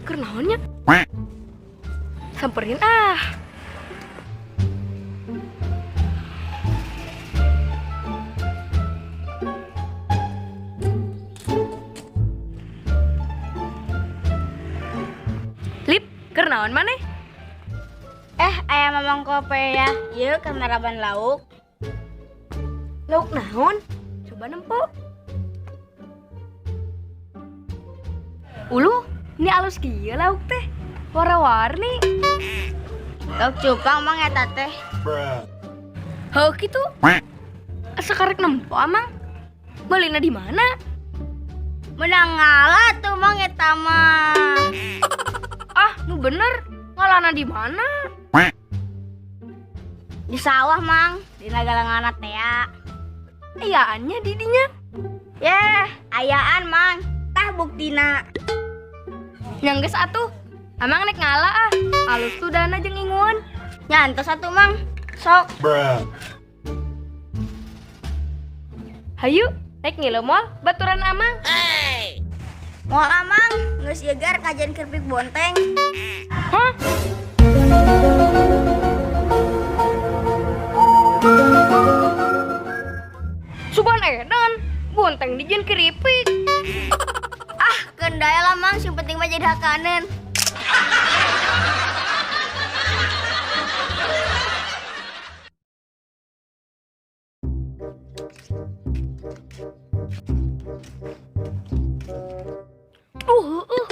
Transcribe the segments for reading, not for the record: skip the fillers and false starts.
Keur naon nya? Samperin ah. Lip, keur naon maneh? Aya Mamang Kope ya. Ieu kameraman lauk. Lauk naon? Coba nempo. Uluh, ini alus kieu lauk teh. Warna-warni. Lauk cupang Mang eta teh. Heuh kitu. Asa karek nempo Amang. Meulina di mana? Menang ngalah tuh Mang eta mah. Ah, nu bener. Ngalana di mana? Di sawah Mang, di galangan teh ya. Ayaannya di dinya. Yeh, ayaan Mang. Tah buktina. Nya geus atuh. Amang nek ngala ah. Alus tuh dana jeung inguan. Nyantos atuh Mang. Sok. Hayu, rek ngilu moal baturan Amang. Moal Amang, geus yegar kajian keripik bonteng. Hah? Sugan edan, bonteng dijieun keripik. Ah, kendaya lah Mang, sing penting mah jadi hakaneun. Duh, heueuh.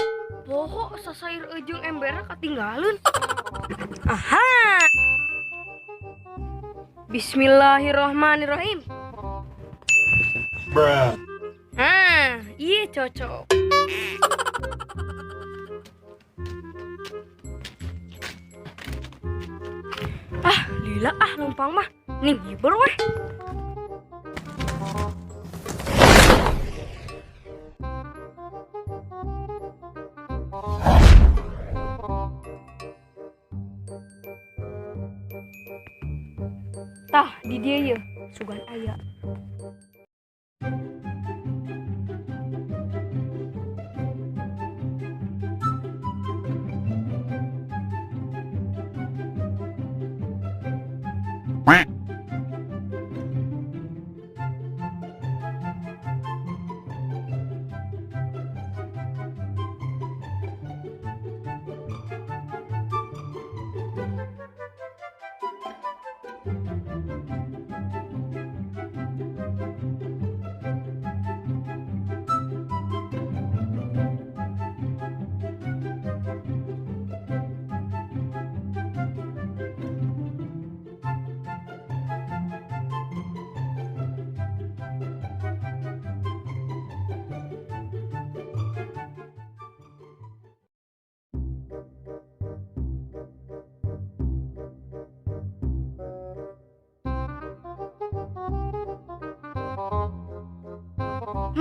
Poho sasair jeung emberna katinggaleun. Aha. Bismillahirrahmanirrahim. Ah, iya cocok. Ah, lila ah numpang mah. Nih ngibur weh. Tah, di dia ye, sugan aya.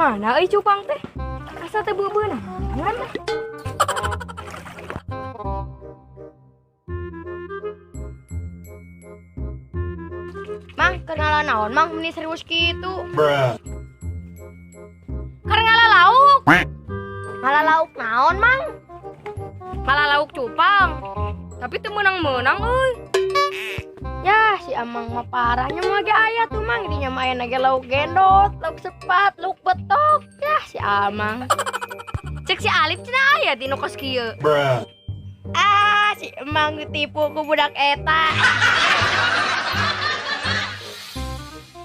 Mana euy cupang teh? Asa teh beubeunangan teh. Mang, kenalan naon Mang meni serius kitu? Keur ngala lauk. Ngala lauk naon Mang? Ngala lauk cupang. Tapi teu meunang-meunang euy. Ya, si Amang mah parahnya mah ge aya tuh Mang, dinya mah aya ge lauk gendot, lauk sepat, lauk betok. Ya, si Amang. Cek si Alif cenah aya di nu kos kieu. Ah, si Emang ditipu ku budak eta.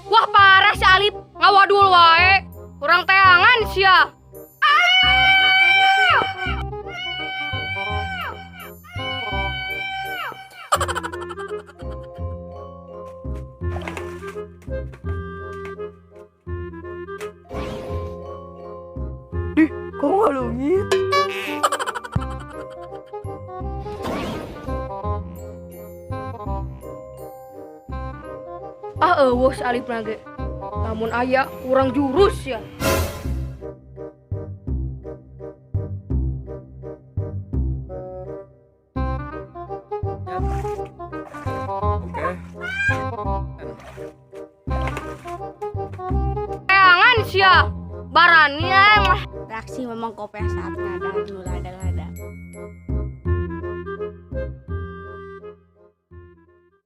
Wah, parah si Alif, ngawadul wae. Kurang teangan sia. Alif! Dih, kok ngalungit? Ah, eueuh si Alif nage. Lamun aya kurang jurus ya. Oke. Teangan sia. Barani mah. Reaksi Mamang Kope saat ngada nu lada-lada. Oke.